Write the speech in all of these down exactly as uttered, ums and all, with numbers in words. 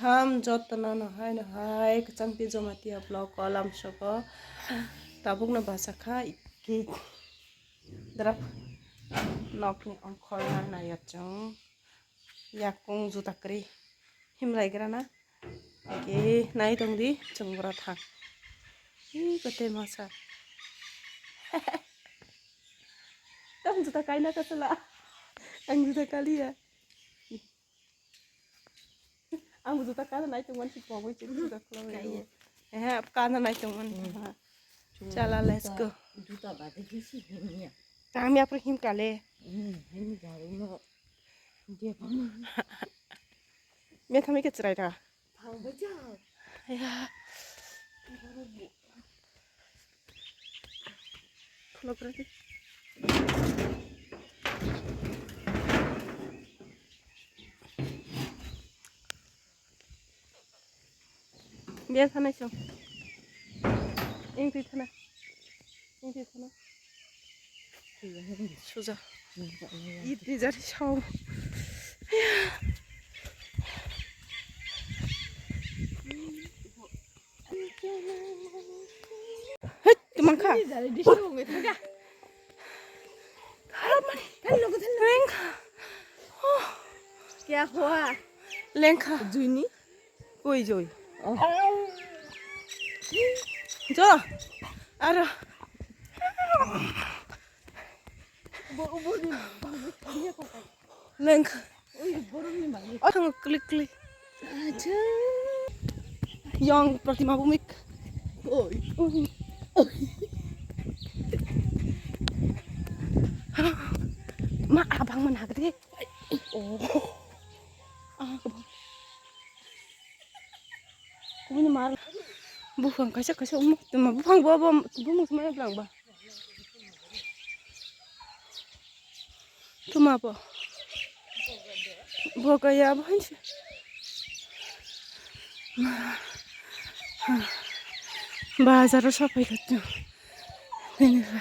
Ham joto no no hai no hai kwchang twi Jamatia vlog o lamsoko tabuk no bacha kha ki drap nok ni ongkhor na nai ya chwng yakung juta kwrwi himlai gra na age nai tong di chwng bwra thang hi kote masa tang juta kaina ka chwla ang juta kaliya. Ang juta kana nai tongmani si pogwi chini juta khulogwi. Kaiya. Ehe, kana nai tongmani. Hmm. Chala, let's go. Juta bade bisi himya. Kami apre him kale. Hmm, him jaru no. Dia pang. Methami ke chrai ta. Pang baja. Ya. Khulok rw di. Biya thanai chwng. Ing twi thana. Ing twi thana. Suja. Id ni jari sao. Hei, tumang kha. Lengkha. Oh. Kya hua? Lengkha. Juini? Oi joi. Oh. Jo. Aro. Lengkha. Oh, thang klik klik. Acha. Yang Pratima Bumik. Oi. Oi. Ma abang man hagde. Oh. Ah, abang. Kubuni mar. Buphang kaisa kaisa umuk tuma buphang bo bo bumuk tuma lang ba. Tuma bo. Bo kaya bo hanse. Bazar o sapai katu. Nini ba.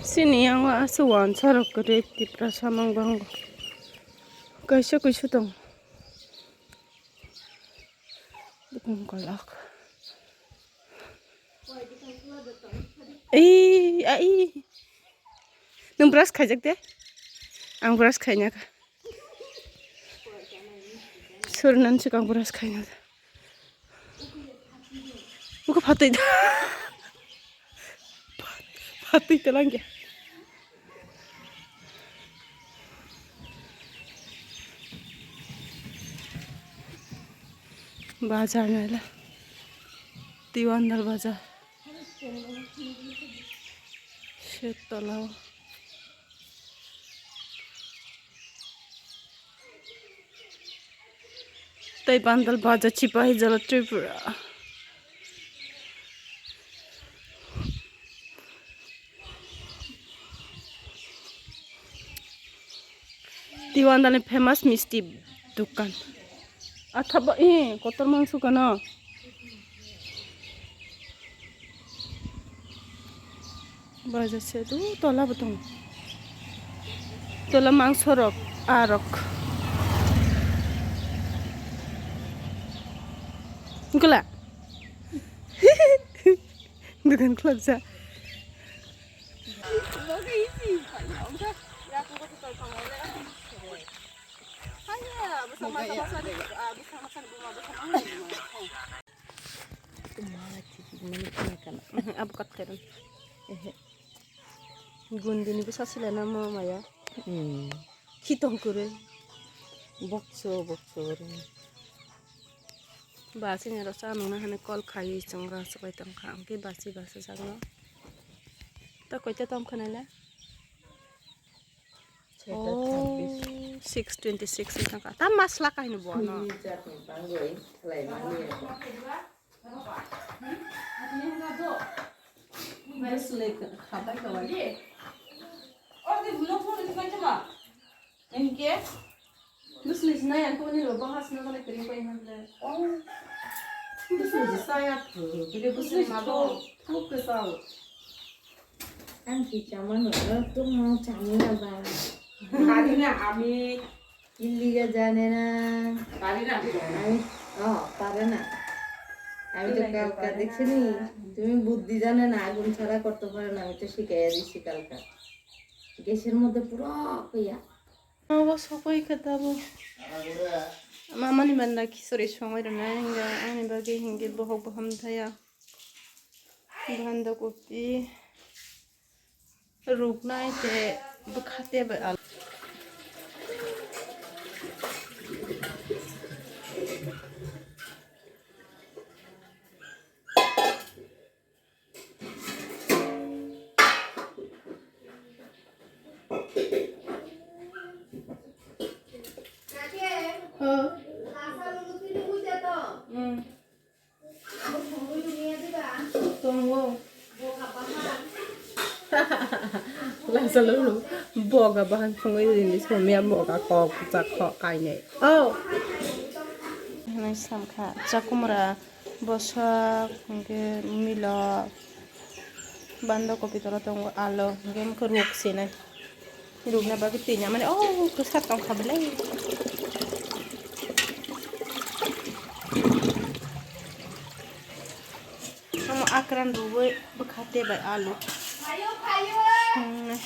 Sini yang wa asuh wansa rok kwrwi Tiprasa mang bango. Kaisa kaisa tong. Bukung kolok. Ei, ai. Nwng brush khaijak de? Ang brush khaina kha. Surnani swkang brush khaina. Buko phatwi da. Phatwi talangya. Bazar naila. Tiwandal bazar. Shetala. Tai bandal baja chipai jala Tripura. Tiwandal ni famous misti dukan. Athaba, eh, kotor mangso kano. Baja se du tola bo tongo. Tola mangso rok, a rok. Gula. Dukan khulak ja. Abo kat kairan. Gundini bwsa silana mo maya. Hmm. Khitong kwrwi. Bokso, bokso ri. Basi ni rok chanung na hane call khai chwng rw swbai tong kha. Ang khe basi basa jagno. Ta koita tom khana le? Cheta chabbish. Oh, six twenty six wng kha. Ta masla kaino bo no. Ni jatni bangwi khlai mani. Bwswlwi khabai khabai. Orde bulo phone ni koi chama. Engke. Bwswlwi sinai ang koni lo bahas na kole kering koi han le. Oh. Bwswk je chaya thwk, bini bwswk ma bo thwk kwchang. Ang si chamano, tongmo chamina ba. Karina ami. Iliga jane na. Karina. Ami, oh, pare na. আমি তো কাউকে দেখছি নি, তুমি বুদ্ধি জানে না, আগুন ছাড়া করতে পারে না, আমি তো শিখাইয়া দিছি কালকে। গ্যাসের মধ্যে পুরো কইয়া। Obo sokoi khe tabuk. Mamani manna khichuri songwi rwnai hinga ani bagwi hinge bohok boham thaya. Banda kopi ruknai tei bwkha tei bai alu. Tongo. Lasa lulu boga bahan songwi rini somya boga kok chakho kainai. Oh. Hinwi samkha chakumra. Bwswk, hwnkhe milok, banda kopi tola tongo, alu, hwnkhe ruk sinai. Rukna bagwi twi namani, oh, kwsa tongkha belai. Omo akran rwui bwkha tei bai alu. Songnai.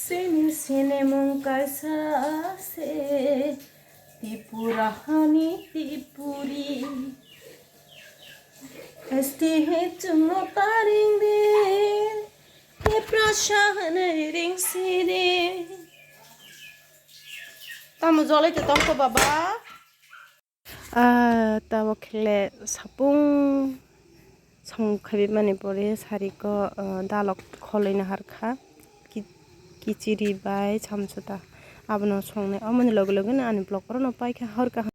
Sini sini mung kaisa se Tipura hani Tipuri. Esti he chungo taring de, he prasha hane ring sini. Tamo jolai te tongko baba. Ah, tabuk khe le sapung samung khaibimani pore sariko, ah, dalok kholoino harkha. Ki-, kichiri bai samsota abono songnai. Omoni loge loge no ani vlog oro no paikha hor kaham.